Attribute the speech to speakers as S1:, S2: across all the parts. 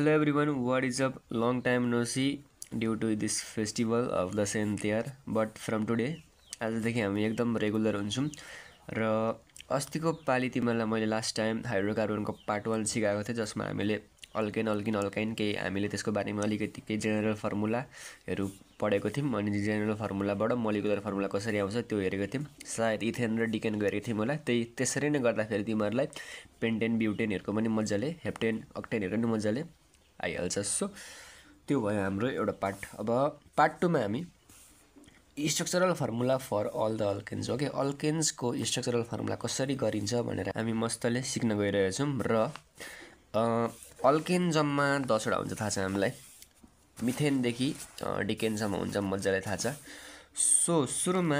S1: Hello everyone, what is up? Long time no see due to this festival of the Saint year. But from today, आजदेखि हामी एकदम regular हुन्छौँ र अस्तिको पाली तिमीहरूलाई मैले लास्ट टाइम हाइड्रोकार्बनको पार्ट 1 सिकाएको थिएँ जसमा हामीले अल्केन अल्किन अल्काइन केही हामीले त्यसको बारेमा अलिकति केही जेनरल फर्मुलाहरू पढेको थियौँ अनि जेनरल फर्मुलाबाट मोलिकुलर फर्मुला कसरी आउँछ त्यो हेरेको थियौँ। सायद इथेन र डिकेनको हेरेको थियौँ होला। त्यसरी नै गर्दाखेरि तिमीहरूलाई पेन्टेन ब्युटेनहरूको पनि मजाले हेप्टेन अक्टेनहरू पनि मजाले आइहाल्छ। सो त्यो भयो हाम्रो एउटा पार्ट। अब पार्ट 2 मा हामी structural formula for all the alkanes okay अल्केन्सको स्ट्रक्चरल फर्मुला कसरी गरिन्छ भनेर हामी मस्तले सिक्न गइरहेछौँ र अल्केन जम्मा 10 वटा हुन्छ थाहा छ हामीलाई। मिथेनदेखि डिकेनसम्म हुन्छ मजाले थाहा छ। सो सुरुमा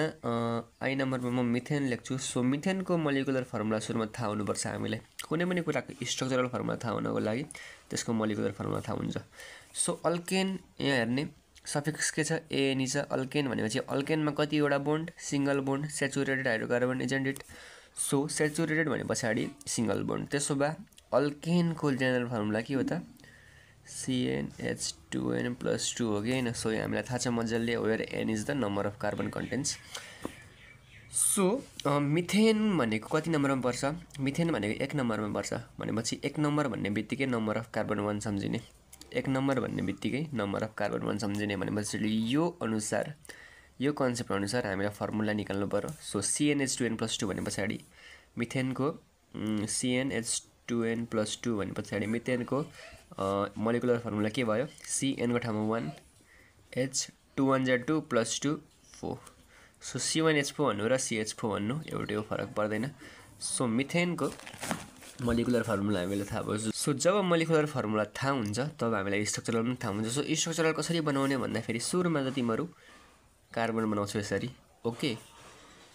S1: आई नम्बरमा म मिथेन लेख्छु। सो मिथेनको मोलिकुलर फर्मुला सुरुमा थाहा हुनुपर्छ हामीलाई। कुनै पनि कुराको स्ट्रक्चरल फर्मुला थाहा हुनको लागि त्यसको मोलिकुलर फर्मुला थाहा हुन्छ। सो अल्केन यहाँ हेर्ने सफिक्स के छ एएनई छ। अल्केन भनेपछि अल्केनमा कतिवटा bond single bond saturated hydrocarbon isn't it. So saturated भने पछाडि सिंगल बोन्ड। त्यसो भए अल्केनको जेनरल फर्मुला के हो त CnH2n+2 हो कि हैन। सो हामीलाई थाहा छ मजाले where n is the number of carbon contents. So methane भनेको कति नम्बरमा पर्छ? मिथेन भनेको 1 नम्बरमा पर्छ भनेपछि 1 नम्बर भन्ने बित्तिकै नम्बर अफ कार्बन 1 सम्झिने। 1 नम्बर भन्ने बित्तिकै नम्बर अफ कार्बन 1 सम्झिने भनेपछि यो अनुसार यो कन्सेप्ट अनुसार हामीले फर्मुला निकाल्नु पर्यो। सो CnH2n+2 भने पछाडि मिथेनको CnH2n+2 भने पछाडि मिथेनको मोलिकुलर फर्मुला के भयो? Cn को ठाउँमा 1 H2 + 2 4। सो C1H4 भन्नु र CH4 भन्नु एउटै हो, फरक पर्दैन। सो मिथेनको मोलिकुलर फर्मुला हामीले थाहा भयो। सो जब मोलिकुलर फर्मुला थाहा हुन्छ तब हामीलाई स्ट्रक्चरल पनि थाहा हुन्छ। सो स्ट्रक्चरल कसरी बनाउने भन्दाखेरि सुरुमा त तिमीहरू कार्बन बनाउँछौ यसरी ओके।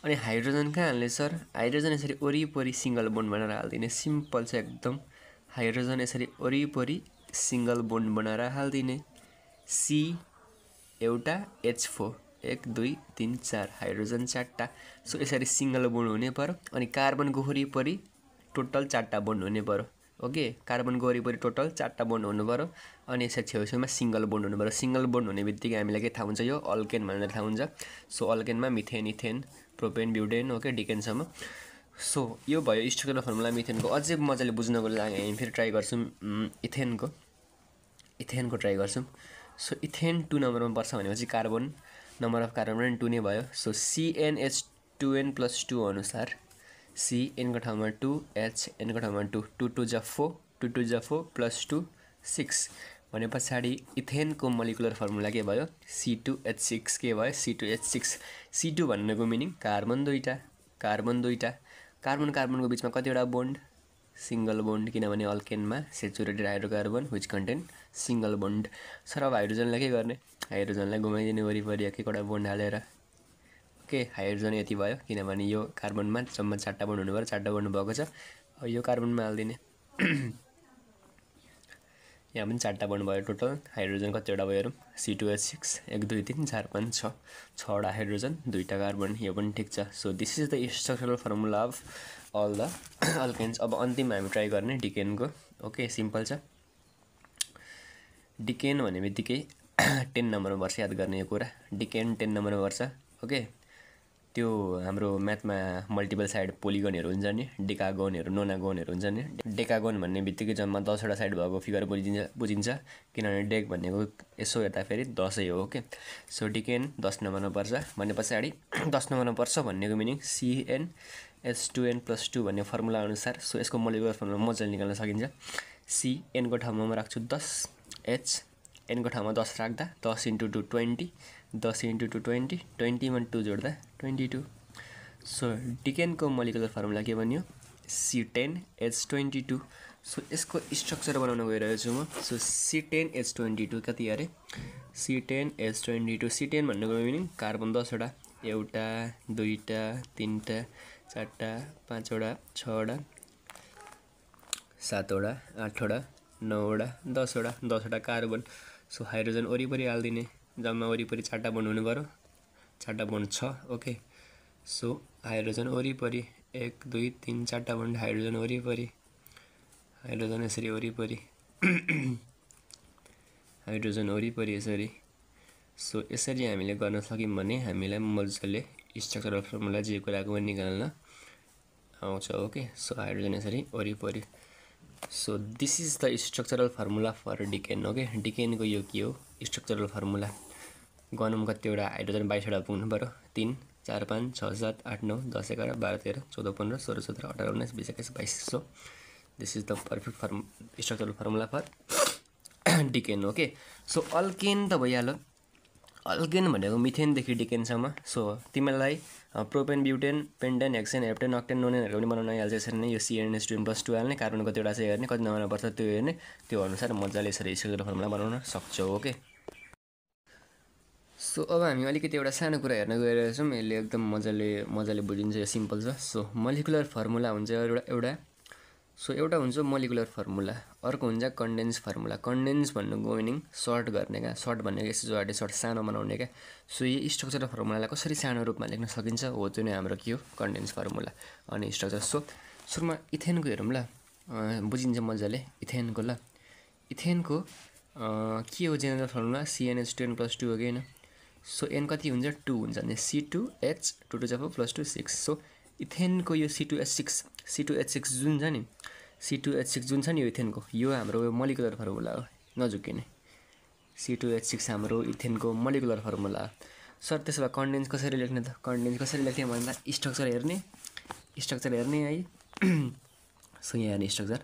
S1: अनि हाइड्रोजन कहाँ हाल्ने सर? हाइड्रोजन यसरी वरिपरि सिंगल बोन्ड बनाएर हाल्दिने। सिम्पल छ एकदम। हाइड्रोजन यसरी वरिपरि सिंगल बोन्ड बनाएर हाल्दिने। सी एउटा H4 1 2 3 4 हाइड्रोजन 4टा। सो यसरी सिंगल बोन्ड हुने पर्यो। अनि कार्बनको वरिपरि टोटल 4टा बोन्ड हुने पर्यो ओके। कार्बनको वरिपरि टोटल 4टा बोन्ड हुनु पर्यो। अनि यसरी छेउछेउमा सिंगल बोन्ड हुनु पर्यो। सिंगल बोन्ड हुने बित्तिकै हामीलाई के थाहा हुन्छ? यो अल्केन भनेर थाहा हुन्छ। सो अल्केनमा methane ethane propane butane okay डिकेनसम्म। सो यो भयो स्ट्रक्चरल फर्मुला मिथेनको। अझै मजाले बुझ्नको लागि हामी फेरि ट्राई गर्छौँ इथेनको ट्राई गर्छौँ। सो इथेन 2 नम्बरमा पर्छ भनेपछि कार्बन नम्बर अफ कार्बन पनि 2 नै भयो। सो CnH2n+2 अनुसार Cn को ठाउँमा 2 H n को ठाउँमा 2 2 2 जा 4 2 2 जा 4 + 2 6 भने पछाडि इथेनको मोलिकुलर फर्मुला के भयो? C2H6 के भयो? C2H6 C2 भन्नेको मिनिङ कार्बन दुईटा कार्बन कार्बनको बिचमा कतिवटा बोन्ड सिंगल बोन्ड किनभने अल्केनमा saturated hydrocarbon which contain single bond. Sir अब हाइड्रोजनलाई के गर्ने? हाइड्रोजनलाई घुमाइदिने वरिपरि एक एकवटा बोन्ड हालेर ओके। हाइड्रोजन यति भयो किनभने यो कार्बनमा जम्मा 4टा बोन्ड हुनु पर्यो। 4टा बोन्ड भएको छ। अब यो कार्बनमा हाल्दिने। यहाँ पनि 4टा बोन्ड भयो टोटल। हाइड्रोजन कतिवटा भयो हेरौँ? C2H6 1 2 3 4 5 6 6वटा hydrogen 2टा carbon. यो पनि ठिक छ। So this is the structural formula of all the alkanes. अब अन्तिममा हामी ट्राई गर्ने डिकेनको ओके। सिम्पल छ। डिकेन भन्ने बित्तिकै 10 नम्बरमा पर्छ, याद गर्ने यो कुरा। डिकेन 10 नम्बरमा पर्छ ओके। त्यो हाम्रो म्याथमा मल्टिपल साइड पोलिगनहरू हुन्छ नि, डेकागोनहरू नोनागोनहरू हुन्छ नि। डेकागोन भन्ने बित्तिकै जम्मा 10 वटा साइड भएको फिगर बुझिन्छ किनभने डेक भनेको यसो हेर्दाखेरि 10 हो ओके। सो डिकेन 10 नम्बरमा पर्छ भने पछाडि 10 नम्बरमा पर्छ भन्नेको मिनिङ CnH2n+2 भन्ने फर्मुला अनुसार। सो यसको मोलिकुलर फर्मुला मजाले निकाल्न सकिन्छ। Cn को ठाउँमा म राख्छु 10 H n को ठाउँमा 10 राख्दा 10 × 2 20 10 × 2 20 20 मा 2 जोड्दा 22। सो डिकेनको मोलिकुलर फर्मुला के बन्यो? C10H22। सो यसको स्ट्रक्चर बनाउन गइरहेको छु म। सो C10H22 कति अरे? C10H22 C10 भन्नुको मिनिङ कार्बन 10 वटा 1 2 3 4 5 6 7 8 9 10 10 कार्बन। सो हाइड्रोजन वरिपरि हाल्दिने। जम्मा वरिपरि 4टा बोन्ड हुनु पर्यो। 4टा बोन्ड 6 ओके। सो हाइड्रोजन वरिपरि 1 2 3 4टा बोन्ड हाइड्रोजन वरिपरि हाइड्रोजन यसरी वरिपरि हाइड्रोजन वरिपरि यसरी। सो यसरी हामीले गर्न सक्यौँ भने हामीलाई मजाले स्ट्रक्चरल फर्मुला जे कुराको पनि निकाल्न आउँछ। ओके, सो हाइड्रोजन यसरी वरिपरि। So this is the structural formula for decane. Okay, डिकेनको यो के हो स्ट्रक्चरल फर्मुला। गनौँ कतिवटा हाइड्रोजन 22वटा पुग्नु पऱ्यो। 3 4 5 6 7 8 9 10 11 12 13 14 15 16 17 18 19 20 21 22। So this is the perfect structural formula for decane. Okay, so alkane त भइहाल्यो। अल्केन भनेको मिथेनदेखि डिकेनसम्म। सो तिमीलाई propane butane pentane hexane heptane octane नोनेनहरू पनि बनाउन आइहाल्छ। यसरी नै यो CnH2n+2 हाल्ने, कार्बन कतिवटा छ हेर्ने, कति नम्बरमा पर्छ त्यो हेर्ने, त्यो अनुसार मजाले यसरी स्ट्रक्चरल फर्मुला बनाउन सक्छौ। ओके, सो अब हामी अलिकति एउटा सानो कुरा हेर्न गइरहेछौँ। यसले एकदम मजाले बुझिन्छ, यो सिम्पल छ। सो मोलिकुलर फर्मुला हुन्छ एउटा। सो एउटा हुन्छ मोलिकुलर फर्मुला, अर्को हुन्छ कन्डेन्स फर्मुला। कन्डेन्स भन्नुको मिनिङ सर्ट गर्ने क्या, सर्ट भनेको यसो सर्ट सानो बनाउने क्या। सो यो स्ट्रक्चरल फर्मुलालाई कसरी सानो रूपमा लेख्न सकिन्छ हो त्यो नै हाम्रो के हो कन्डेन्स फर्मुला अनि स्ट्रक्चर। सो सुरुमा इथेनको हेरौँ ल, बुझिन्छ मजाले इथेनको। ल इथेनको के हो जेनरल फर्मुला CnH2n+2 हो कि होइन। सो एन कति हुन्छ 2 हुन्छ भने C2H2 सो इथेनको यो C2H6 जुन छ नि, C2H6 जुन छ नि यो इथेनको, यो हाम्रो मोलिकुलर फर्मुला हो, नझुक्किने। C2H6 हाम्रो इथेनको मोलिकुलर फर्मुला हो। सर त्यसो भए कन्डेन्स कसरी लेख्ने त? कन्डेन्स कसरी लेख्ने भन्दा स्ट्रक्चर हेर्ने है। सो यहाँ हेर्ने स्ट्रक्चर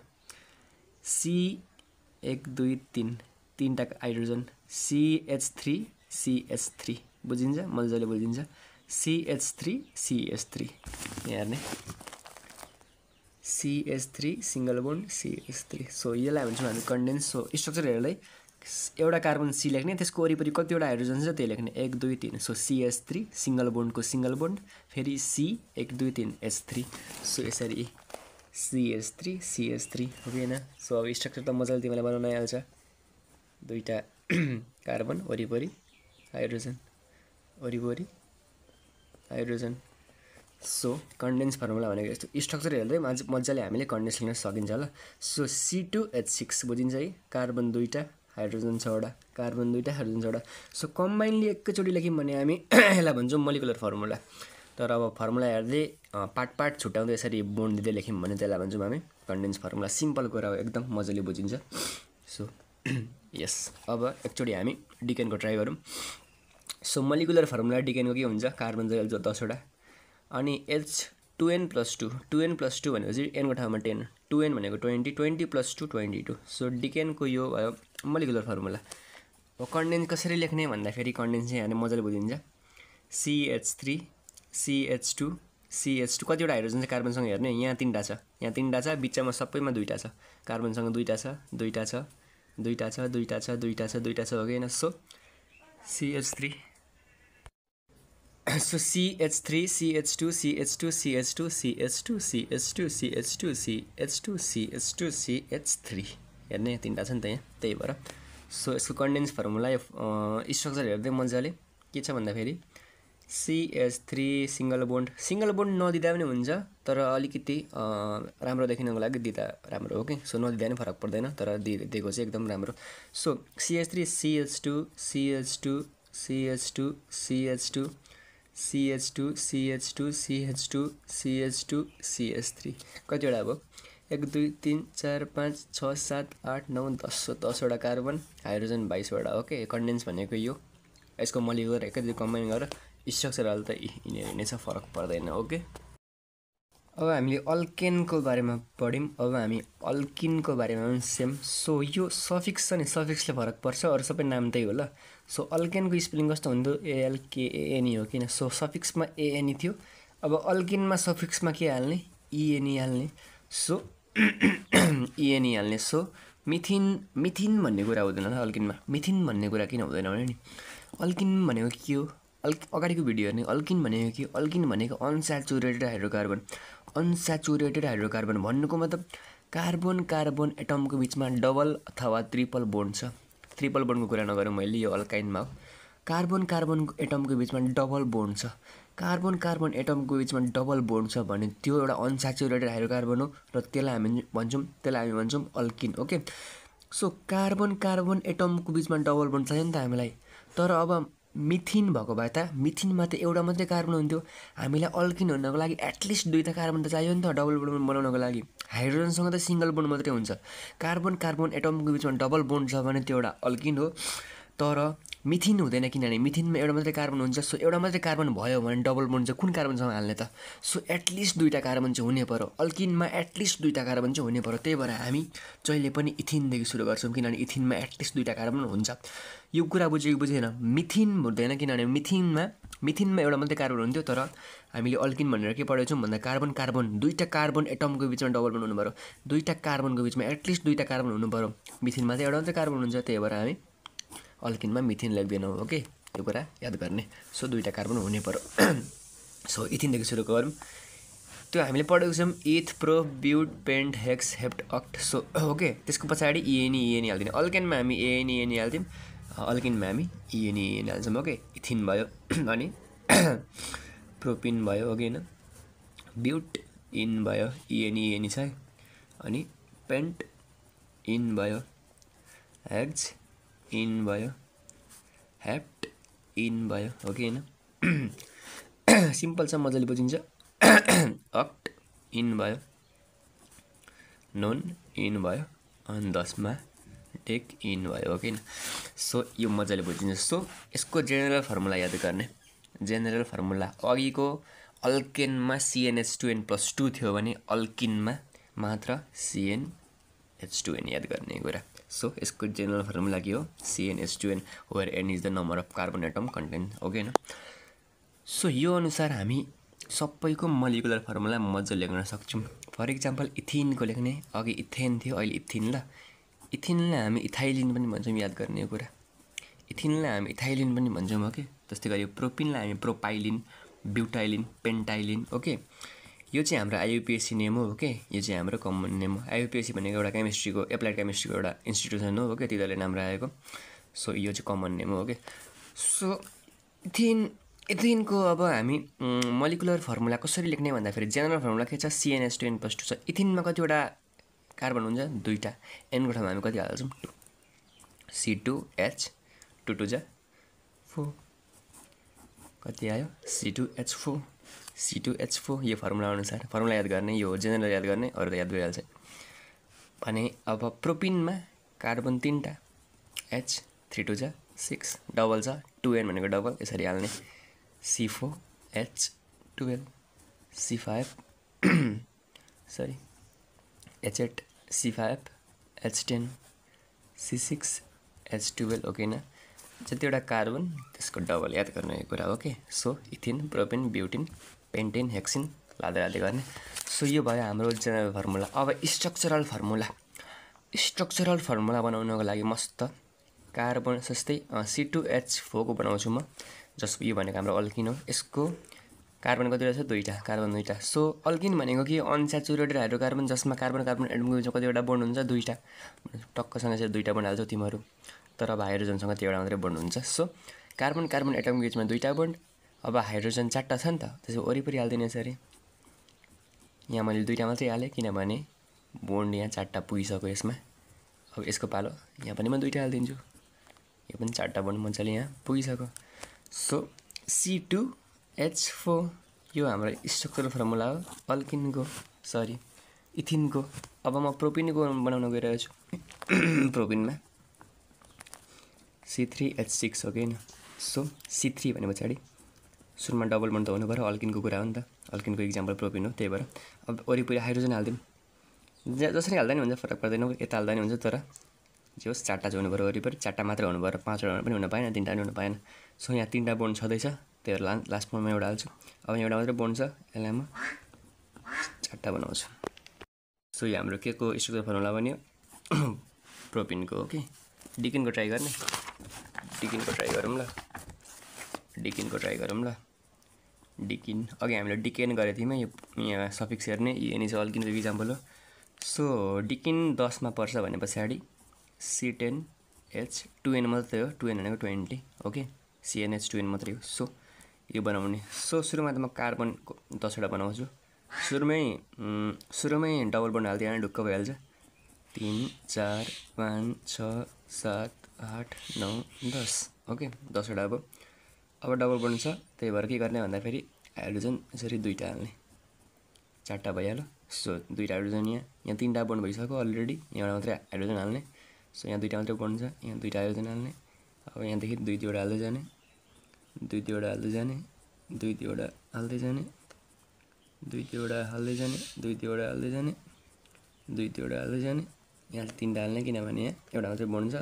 S1: C1 2 3 तीनटा हाइड्रोजन CH3 बुझिन्छ मजाले बुझिन्छ। CH3 यहाँ हेर्ने CH3 single bond CH3। So यसलाई भन्छौँ हामी कन्डेन्स। सो स्ट्रक्चर हेर्दै एउटा कार्बन C लेख्ने, त्यसको वरिपरि कतिवटा हाइड्रोजन छ त्यो लेख्ने 1 2 3। सो CH3 सिंगल बोन्डको सिंगल बोन्ड, फेरि C1 2 3 H3। सो यसरी CH3 हो कि होइन। सो अब स्ट्रक्चर त मजाले तिमीलाई बनाउन आइहाल्छ। दुईटा कार्बन वरिपरि हाइड्रोजन वरिपरि हाइड्रोजन। सो कन्डेन्स फर्मुला भनेको यस्तो स्ट्रक्चर हेर्दै मजाले हामीले कन्डेन्स लेख्न सकिन्छ ल। सो C2H6 बुझिन्छ है, कार्बन 2टा हाइड्रोजन 6वटा, कार्बन 2टा हाइड्रोजन 6वटा। सो कम्बाइनली एकैचोटि लेख्यौँ भने हामी यसलाई भन्छौँ मोलिकुलर फर्मुला। तर अब फर्मुला हेर्दै पार्ट छुट्याउँदै यसरी बोन्ड दिँदै लेख्यौँ भने त्यसलाई भन्छौँ हामी कन्डेन्स फर्मुला। सिम्पल कुरा हो, एकदम मजाले बुझिन्छ। सो यस, अब एकचोटि हामी डिकेनको ट्राई गरौँ। सो मोलिकुलर फर्मुला डिकेनको के हुन्छ, कार्बन चाहिँ 10वटा अनि H2n+2 2n+2 भनेको चाहिँ n को ठाउँमा 10, 2n भनेको 20 20 + 2 22। सो डिकेनको यो भयो मोलिकुलर फर्मुला। अब कन्डेन्स कसरी लेख्ने भन्दाखेरि कन्डेन्स चाहिँ यहाँले मजाले बुझिन्छ। CH3 CH2 कतिवटा हाइड्रोजन चाहिँ कार्बनसँग हेर्ने, यहाँ तीनटा छ, बिचमा सबैमा दुईटा छ, कार्बनसँग दुईटा छ हो कि होइन। So CH3 so CH3 CH2 हेर्ने तीनटा छ नि त यहाँ, त्यही भएर। सो यसको कन्डेन्स फर्मुला स्ट्रक्चर हेर्दै मजाले के छ भन्दाखेरि CH3 सिंगल बोन्ड नदिँदा पनि हुन्छ, तर अलिकति राम्रो देखिनको लागि दिँदा राम्रो हो कि। सो नदिँदा पनि फरक पर्दैन, तर दिएको चाहिँ एकदम राम्रो। सो CH3 CH2 कतिवटा अब 1 2 3 4 5 6 7 8 9 10वटा कार्बन हाइड्रोजन 22वटा। ओके, कन्डेन्स भनेको यो, यसको मोलिकुलर एकैचोटि कम्बाइन गरेर स्ट्रक्चर हाल त यिनीहरू नै छ, फरक पर्दैन। ओके, अब हामीले अल्केनको बारेमा पढ्यौँ। अब हामी अल्किनको बारेमा पनि सेम। सो यो सफिक्स छ नि, सफिक्सले फरक पर्छ, अरू सबै नाम त्यही हो ल। सो अल्केनको स्पेलिङ कस्तो हुन्थ्यो, ALKANE हो किन। सो सफिक्समा ANE थियो, अब अल्किनमा सफिक्समा के हाल्ने, ENE हाल्ने। सो ENE हाल्ने। सो मिथिन भन्ने कुरा हुँदैन ल अल्किनमा। मिथिन भन्ने कुरा किन हुँदैन भने नि, अल्किन भनेको के हो, अगाडिको भिडियो हेर्ने। अल्किन भनेको के हो, अल्किन भनेको अनस्याचुरेटेड हाइड्रोकार्बन भन्नुको मतलब कार्बन एटमको बिचमा डबल अथवा ट्रिपल बोन्ड छ। ट्रिपल बोन्डको कुरा नगरौँ मैले, यो अल्काइनमा हो। कार्बन एटमको बिचमा डबल बोन्ड छ, कार्बन एटमको बिचमा डबल बोन्ड छ भने त्यो एउटा अनस्याचुरेटेड हाइड्रोकार्बन हो र त्यसलाई हामी भन्छौँ alkyne. Okay, so carbon carbon एटमको बिचमा डबल बोन्ड चाहियो नि त हामीलाई। तर अब मिथिन भएको भए त मिथिनमा त एउटा मात्रै कार्बन हुन्थ्यो। हामीलाई अल्किन हुनको लागि एटलिस्ट दुईवटा कार्बन त चाहियो नि त डबल बोन्ड बनाउनको लागि। हाइड्रोजनसँग त सिङ्गल बोन्ड मात्रै हुन्छ। कार्बन कार्बन एटमको बिचमा डबल बोन्ड छ भने त्यो एउटा अल्किन हो। तर मिथिन हुँदैन, किनभने मिथिनमा एउटा मात्रै कार्बन हुन्छ। सो एउटा मात्रै कार्बन भयो भने डबल बोन्ड चाहिँ कुन कार्बनसँग हाल्ने त? सो एटलिस्ट दुईवटा कार्बन चाहिँ हुने पर्यो। अल्किनमा एटलिस्ट दुईवटा कार्बन चाहिँ हुने पर्यो। त्यही भएर हामी जहिले पनि इथिनदेखि सुरु गर्छौँ, किनभने इथिनमा एटलिस्ट दुईवटा कार्बन हुन्छ। यो कुरा बुझेन? मिथिन हुँदैन, किनभने मिथिनमा एउटा मात्रै कार्बन हुन्थ्यो। तर हामीले अल्किन भनेर के पढेको छौँ भन्दा कार्बन कार्बन दुईवटा कार्बन एटमको बिचमा डबल बोन्ड हुनु पर्यो। दुईवटा कार्बनको बिचमा एटलिस्ट दुईवटा कार्बन हुनु पर्यो। मिथिनमा चाहिँ एउटा मात्रै कार्बन हुन्छ, त्यही भएर हामी अल्किनमा मिथिन लेख्दैनौँ। ओके, यो कुरा याद गर्ने। सो दुईवटा कार्बन हुने पर्यो। सो इथिनदेखि सुरु गरौँ। त्यो हामीले पढेको छौँ इथ प्रो ब्युट पेन्ट हेक्स हेप्ट अक्ट। सो ओके, त्यसको पछाडि इएनई हाल्दिने। अल्केनमा हामी एएनई हाल्थ्यौँ, अल्किनमा हामी इएनई हाल्छौँ। ओके, इथिन भयो अनि प्रोपिन भयो। ओके होइन, ब्युट इन भयो, इएनई छ। अनि पेन्ट इन भयो, हेक्स इन भयो, हेप्ट इन भयो। ओके होइन, सिम्पल छ, मजाले बुझिन्छ। अक्ट इन भयो, नोन इन भयो, अनि 10मा टेक इन भयो। ओके होइन, सो यो मजाले बुझिन्छ। सो यसको जेनरल फर्मुला याद गर्ने। जेनरल फर्मुला अघिको अल्केनमा CnH2n+2 थियो भने अल्किनमा मात्र CnH2n याद गर्ने कुरा। सो यसको जेनरल फर्मुला के हो? CnH2n, where n is the number of carbon atom content. Okay होइन, सो यो अनुसार हामी सबैको मोलिकुलर फर्मुला मजाले लेख्न सक्छौँ। फर इक्जाम्पल इथिनको लेख्ने, अघि इथेन थियो, अहिले इथिन। ल इथिनलाई हामी इथाइलिन पनि भन्छौँ, याद गर्ने यो कुरा। इथिनलाई हामी इथाइलिन पनि भन्छौँ। ओके, त्यस्तै गरी प्रोपिनलाई हामी प्रोपाइलिन, ब्युटाइलिन, पेन्टाइलिन। ओके, यो चाहिँ हाम्रो आइयुपिएससी नेम हो। ओके, यो चाहिँ हाम्रो कमन नेम हो। आइयुपिएससी भनेको एउटा केमिस्ट्रीको, एप्लाइड केमिस्ट्रीको एउटा इन्स्टिट्युसन हो। ओके, तिनीहरूले नाम राखेको। सो यो चाहिँ कमन नेम हो। ओके, सो इथिनको अब हामी मोलिकुलर फर्मुला कसरी लेख्ने भन्दाखेरि जेनरल फर्मुला के छ? CnH2n+2 छ। इथिनमा कतिवटा कार्बन हुन्छ? दुईवटा। एनको ठाउँमा हामी कति हाल्छौँ? 2, C2H, 2 2 जा 4। कति आयो? C2H4, C2H4। यो फर्मुला अनुसार फर्मुला याद गर्ने, यो जेनरल याद गर्ने, अरू त याद भइहाल्छ। भने अब प्रोपिनमा कार्बन 3टा, H, 3 2 जा 6, डबल छ, 2n भनेको डबल, यसरी हाल्ने। C4H12, C5 sorry H8, C5H10, C6H12। Okay न, जतिवटा कार्बन त्यसको डबल याद गर्ने कुरा। Okay, so ethyne, propyne, butyne, pentyne, hexyne लाँदै गर्ने। सो यो भयो हाम्रो जेनरल फर्मुला। अब स्ट्रक्चरल फर्मुला बनाउनको लागि मस्त कार्बन जस्तै C2H4 को बनाउँछु म, जसको यो भनेको हाम्रो अल्किन हो। यसको कार्बन कतिवटा छ? दुईवटा, कार्बन दुईवटा। सो अल्किन भनेको के? अनस्याचुरेटेड हाइड्रोकार्बन जसमा कार्बन कार्बन एटमको बिचमा कतिवटा बोन्ड हुन्छ? दुईवटा। टक्कसँग चाहिँ दुईवटा बोन्ड हाल्छौ तिमीहरू, तर अब हाइड्रोजनसँग त्यो एउटा मात्रै बोन्ड हुन्छ। सो कार्बन कार्बन एटमको बिचमा दुईवटा बोन्ड। अब हाइड्रोजन 4टा छ नि त, त्यसो वरिपरि हालिदिने यसरी। यहाँ मैले दुईवटा मात्रै हालेँ, किनभने बोन्ड यहाँ 4टा पुगिसक्यो यसमा। अब यसको पालो, यहाँ पनि म दुईवटा हालिदिन्छु, यो पनि 4टा बोन्ड मजाले यहाँ पुगिसक्यो। सो C2H4 यो हाम्रो स्ट्रक्चरल फर्मुला हो अल्किनको, सरी इथिनको। अब म प्रोपिनको बनाउन गइरहेको छु। प्रोपिनमा C3H6 हो कि होइन। सो C3 भने पछाडि सुरुमा डबल बोन्ड त हुनु पऱ्यो, अल्किनको कुरा हो नि त। अल्किनको इक्जाम्पल प्रोपिन हो, त्यही भएर अब वरिपरि हाइड्रोजन हालिदिउँ। जसरी हाल्दा नि हुन्छ, फरक पर्दैन, यता हाल्दा नि हुन्छ। तर जे होस् 4टा चाहिँ हुनु पऱ्यो वरिपरि, 4टा मात्रै हुनु पऱ्यो, 5वटा पनि हुन पाएन, 3टा पनि हुन पाएन। सो यहाँ 3टा बोन्ड छँदैछ, त्यही भएर लास्टमा म एउटा हाल्छु। अब एउटा मात्रै बोन्ड छ, यसलाई म 4टा बनाउँछु। सो यो हाम्रो के को स्ट्रक्चर फर्मुला बन्यो? प्रोपिनको। ओके, डिकिनको ट्राई गर्ने, डिकिनको ट्राई गरौँ ल, डिकिनको ट्राई गरौँ ल। डिकिन अघि हामीले डिकेन गरेको थियौँ, यो यहाँ सफिक्स हेर्ने, यिनी चाहिँ अल्किनको इक्जाम्पल हो। सो डिकिन 10मा पर्छ भने पछाडि C10H2n मात्रै हो, 2n भनेको 20। ओके, CnH2n मात्रै हो। सो यो बनाउने। सो सुरुमा त म कार्बनको 10वटा बनाउँछु। सुरुमै डबल बोन्ड हालिदियो भने ढुक्क भइहाल्छ। 3 4 5 6 7 8 9 10 ओके 10 वटा अब डबल बोन्ड छ त्यही भएर के गर्ने भन्दाखेरि हाइड्रोजन यसरी दुईटा हाल्ने 4टा भइहाल्यो सो दुईटा हाइड्रोजन यहाँ 3टा बोन्ड भइसक्यो अलरेडी यहाँबाट मात्रै हाइड्रोजन हाल्ने सो यहाँ दुईटा मात्रै बोन्ड छ यहाँ दुईटा हाइड्रोजन हाल्ने अब यहाँदेखि दुईवटा हाल्दै जाने दुईवटा हाल्दै जाने दुईवटा हाल्दै जाने दुईवटा हाल्दै जाने दुईवटा हाल्दै जाने दुईवटा हाल्दै जाने यहाँ 3टा हाल्ने किनभने यहाँ एउटा मात्रै बोन्ड छ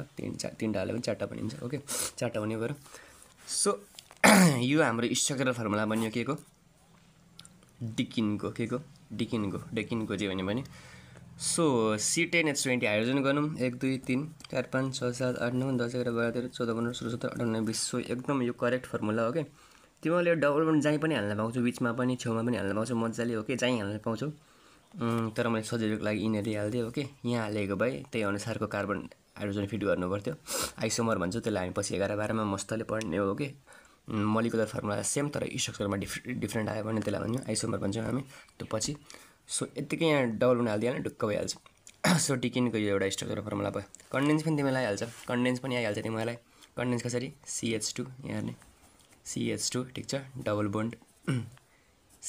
S1: 3टा हाल्यो भने 4टा बनिन्छ ओके 4टा बन्यो गएर सो यो हाम्रो स्ट्रक्चरल फर्मुला बन्यो के को डिकिनको डेकिनको चाहिँ भन्यो भने सो C10H20 हाइड्रोजन गरौँ 1 2 3 4 5 6 7 8 9 10 11 12 13 14 15 16 17 18 19 20 सो एकदम यो करेक्ट फर्मुला हो के तिमीले डबल बोन्ड जहीँ पनि हाल्न पाउँछौ बिचमा पनि छेउमा पनि हाल्न पाउँछौ मजाले हो के जहीँ हाल्न पाउँछौ तर मैले सजिलोको लागि यिनीहरू हाल्दिएँ हो के यहाँ हालेको भए त्यही अनुसारको कार्बन हाइड्रोजन फिट गर्नु पर्थ्यो आइसोमर भन्छ त्यसलाई हामी पछि 11 12 मा मस्तले पढ्ने हो के मोलिकुलर फर्मुला सेम तर स्ट्रक्चरमा डिफ्रेन्ट आयो भने त्यसलाई भन्यो आइसोमर भन्छौँ हामी त्यो पछि सो यतिकै यहाँ डबल बोन्ड हाल्दिहाल्ने ढुक्क भइहाल्छ सो डिकिनको यो एउटा स्ट्रक्चरल फर्मुला भयो कन्डेन्स पनि तिमीलाई आइहाल्छ कन्डेन्स पनि आइहाल्छ तिमीलाई कन्डेन्स कसरी CH2 यहाँ हेर्ने CH2 ठिक छ double bond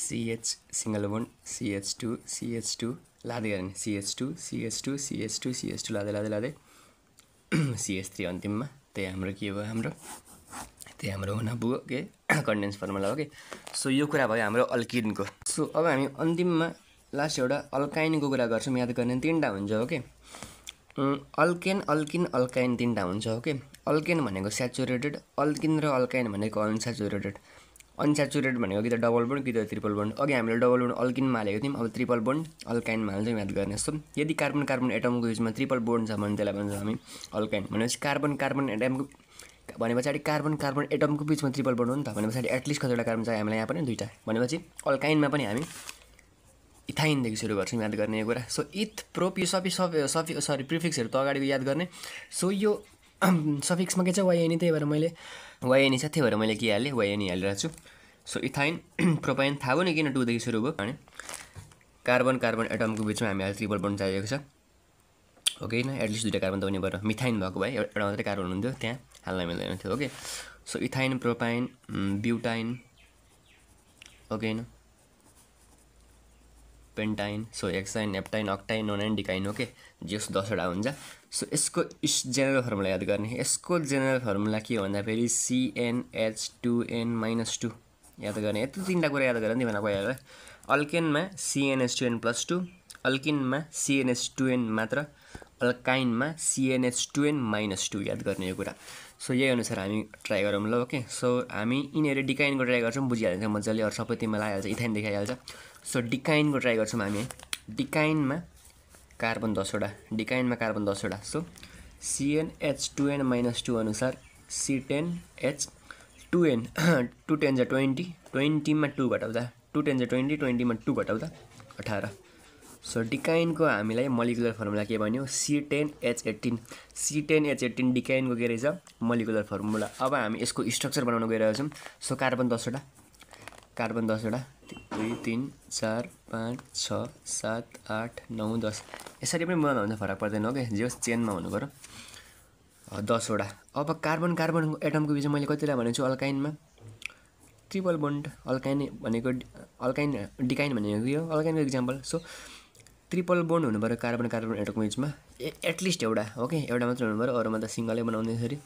S1: CH single bond CH2 लाँदै गर्ने CH2 लाँदै CH3 अन्तिममा त्यही हाम्रो के भयो त्यही हाम्रो हुन पुग्यो के कन्डेन्स फर्मुला हो के सो यो कुरा भयो हाम्रो अल्किनको सो अब हामी अन्तिममा लास्ट एउटा अल्काइनको कुरा गर्छौँ याद गर्ने 3टा हुन्छ हो के अल्केन अल्किन अल्काइन 3टा हुन्छ हो के अल्केन भनेको स्याचुरेटेड अल्किन र अल्काइन भनेको अनस्याचुरेटेड भनेको कि त डबल बोन्ड कि त ट्रिपल बोन्ड अघि हामीले डबल बोन्ड अल्किनमा हालेको थियौँ अब ट्रिपल बोन्ड अल्काइनमा हाल्छौँ याद गर्ने जस्तो यदि कार्बन कार्बन एटमको बिचमा ट्रिपल बोन्ड छ भने त्यसलाई भन्छौँ हामी अल्काइन भनेपछि कार्बन कार्बन एटमको भने पछाडि कार्बन कार्बन एटमको बिचमा ट्रिपल बोन्ड हो नि त भने पछाडि एटलिस्ट कतिवटा कार्बन चाहियो हामीलाई यहाँ पनि 2टा भनेपछि अल्काइनमा पनि हामी इथाइनदेखि सुरु गर्छौँ याद गर्ने यो कुरा सो इथ प्रोप यो सरी प्रिफिक्सहरू त अगाडिको याद गर्ने सो यो सफिक्समा के छ YN त्यही भएर मैले YN छ त्यही भएर मैले के हालेँ YN हालिरहेको छु सो इथाइन प्रोपाइन थाहा भयो नि किन 2 देखि सुरु भयो भने कार्बन कार्बन एटमको बिचमा हामीलाई ट्रिपल बोन्ड चाहिएको छ ओके न एटलिस्ट 2टा कार्बन त हुने भएर मिथाइन भएको भए एउटा मात्रै कार्बन हुन्थ्यो त्यहाँ हाल्न मिल्दैन थियो okay so ethyne propyne butyne okay न pentyne so hexyne heptyne octyne nonyne decyne okay जस 10वटा हुन्छ सो यसको जेनरल फर्मुला याद गर्ने यसको जेनरल फर्मुला के हो भन्दाखेरि CnH2n-2 याद गर्ने यति 3टा कुरा याद गरेर नि भनेर गइहाल्यो अल्केनमा CnH2n+2 अल्किनमा CnH2n मात्र अल्काइनमा CnH2n-2 याद गर्ने यो कुरा सो यही अनुसार हामी ट्राई गरौँ ल ओके सो हामी यिनीहरू डिकाइनको ट्राई गर्छौँ बुझिहाल्छ मजाले अरू सबै तिमीलाई आइहाल्छ इथाइन देखाइहाल्छ सो डिकाइनको ट्राई गर्छौँ हामी डिकाइनमा कार्बन 10वटा सो CnH2n-2 अनुसार C10H2n 2 10 जा 20 20 मा 2 घटाउँदा 2 10 जा 20 20 मा 2 घटाउँदा 18 सो डिकाइनको हामीलाई मोलिकुलर फर्मुला के भन्यो C10H18 डिकाइनको के रहेछ मोलिकुलर फर्मुला अब हामी यसको स्ट्रक्चर बनाउन गइरहेका छौँ सो कार्बन 10वटा 2 3 4 5 6 7 8 9 10 यसरी पनि बनाउँदा हुन्छ फरक पर्दैन हो के जे होस् चेनमा हुनु पर्यो 10वटा अब कार्बन कार्बन एटमको बिचमा मैले कतिलाई भनेको छु अल्काइनमा ट्रिपल बोन्ड अल्काइन भनेको अल्काइन डिकाइन भनेको के हो अल्काइनको एक्जाम्पल सो ट्रिपल बोन्ड हुनु पर्यो कार्बन कार्बन एटमको बिचमा एटलिस्ट एउटा ओके एउटा मात्र हुनु पर्यो अरूमा त सिंगलै बनाउने यसरी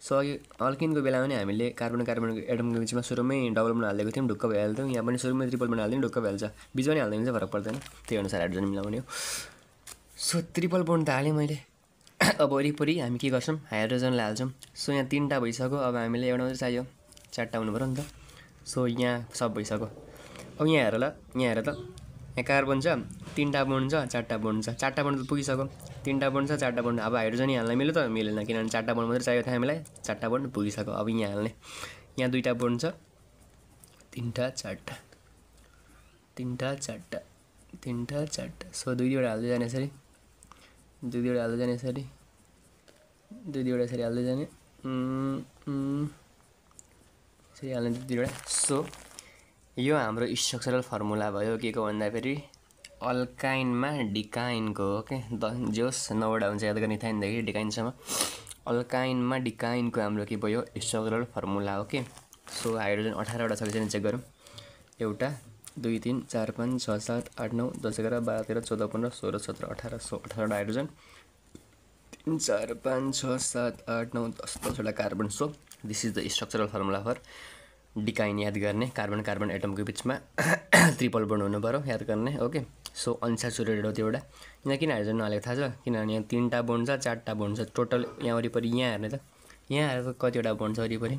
S1: सो अघि अल्किनको बेलामा पनि हामीले कार्बन कार्बन एटमको बिचमा सुरुमै डबल बोन्ड हालेको थियौँ ढुक्क भइहाल्थ्यौँ यहाँ पनि सुरुमै ट्रिपल बोन्ड हाल्दिनु ढुक्क भइहाल्छ बिचमा नि हाल्दैन चाहिँ फरक पर्दैन त्यही अनुसार हाइड्रोजन मिलाउने हो सो ट्रिपल बोन्ड त हालेँ मैले अब वरिपरि हामी के गर्छौँ हाइड्रोजनलाई हाल्छौँ सो यहाँ 3टा भइसक्यो अब हामीले एउटा मात्रै चाहियो 4टा हुनु पर्यो नि त सो यहाँ सब भइसक्यो अब यहाँ हेर ल यहाँ हेर त यहाँ कार्बन छ 3टा बोन्ड छ 4टा बोन्ड छ 4टा बोन्ड त पुगिसक्यो 3टा बोन्ड छ 4टा बोन्ड अब हाइड्रोजन हाल्न मिल्यो त मिलेन किनभने 4टा बोन्ड मात्रै चाहिएको थियो हामीलाई 4टा बोन्ड पुगिसक्यो अब यहाँ हाल्ने यहाँ 2टा बोन्ड छ 3टा 4टा सो 2 हाल्दै जाने यसरी 2 हाल्दै जाने यसरी 2 यसरी हाल्दै जाने यसरी हाल्ने 2 सो यो हाम्रो स्ट्रक्चरल फर्मुला भयो के को भन्दाखेरि अल्काइनमा डिकाइनको ओके जे होस् 9वटा हुन्छ याद गर्ने इथाइनदेखि डिकाइनसम्म अल्काइनमा डिकाइनको हाम्रो के भयो structural formula okay so hydrogen 18वटा छ कि चेक गरौँ 1 2 3 4 5 6 7 8 9 10 11 12 13 14 15 16 17 18 18वटा हाइड्रोजन 3 4 5 6 7 8 9 10 10वटा carbon so this is the structural formula for decyne याद गर्ने कार्बन कार्बन एटमको बिचमा ट्रिपल बन्ड हुनु पर्यो याद गर्ने ओके सो अनस्याचुरेटेड हो त्यो एउटा यहाँ किन हाइड्रोजन नहालेको थाहा छ किनभने यहाँ 3टा बोन्ड छ 4टा बोन्ड छ टोटल यहाँ वरिपरि यहाँ हेर्ने त यहाँ हेरेको कतिवटा बोन्ड छ वरिपरि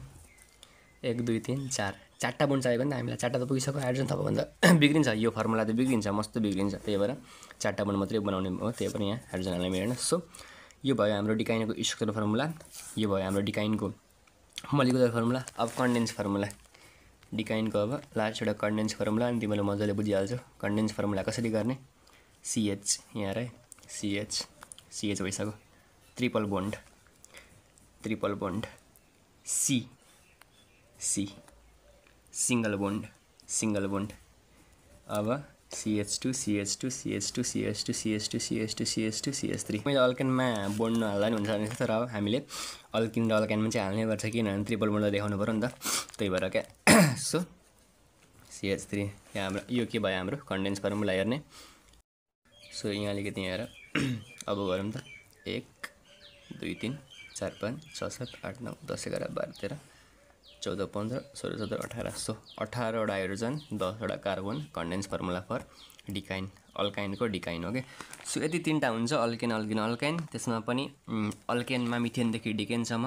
S1: 1 2 3 4 4टा बोन्ड चाहिएको नि त हामीलाई 4टा त पुगिसक्यो हाइड्रोजन थप भन्दा बिग्रिन्छ यो फर्मुला त बिग्रिन्छ मस्त बिग्रिन्छ त्यही भएर 4टा बोन्ड मात्रै बनाउने हो त्यही भएर यहाँ हाइड्रोजन हाल्न मिलेन सो यो भयो हाम्रो डिकाइनको स्ट्रक्चरल फर्मुला यो भयो हाम्रो डिकाइनको मोलिकुलर फर्मुला अब कन्डेन्स फर्मुला डिकाइनको अब लास्ट एउटा कन्डेन्स फर्मुला अनि तिमीले मजाले बुझिहाल्छौ कन्डेन्स फर्मुला कसरी गर्ने CH यहाँ है CH भइसक्यो triple bond C single bond अब CH2 CH3 मैले अल्केनमा बोन्ड नहाल्दा नि हुन्छ भने तर अब हामीले अल्किन र अल्काइनमा चाहिँ हाल्नै पर्छ किनभने ट्रिपल बोन्ड देखाउनु पर्यो नि त त्यही भएर क्या सो CH3 यहाँ हाम्रो यो के भयो हाम्रो कन्डेन्स फर्मुला हेर्ने सो यहाँ अलिकति यहाँ हेर अब गरौँ त 1 2 3 4 5 6 7 8 9 10 11 12 13 14 15 16 17 18 सो 18वटा हाइड्रोजन 10वटा carbon condense formula for decyne अल्काइनको डिकाइन ओके सो यति 3टा हुन्छ अल्काइन त्यसमा पनि अल्केनमा मिथेनदेखि डिकेनसम्म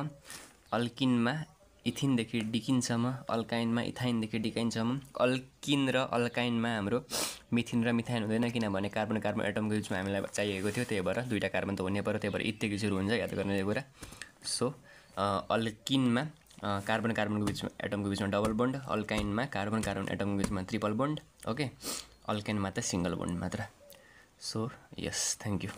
S1: अल्किनमा इथिनदेखि डिकिनसम्म अल्काइनमा इथाइनदेखि डिकाइनसम्म अल्किन र अल्काइनमा हाम्रो मिथिन र मिथाइन हुँदैन किनभने कार्बन कार्बन एटमको बिचमा हामीलाई चाहिएको थियो त्यही भएर 2टा कार्बन त हुनै पर्यो त्यही भएर इत्तेको सुरु हुन्छ याद गर्ने यो कुरा सो अल्किनमा कार्बन कार्बनको बिचमा एटमको बिचमा डबल बोन्ड अल्काइनमा कार्बन कार्बन एटमको बिचमा ट्रिपल बोन्ड ओके अल्केनमा त सिंगल बोन्ड मात्र सो यस थ्याङ्क यू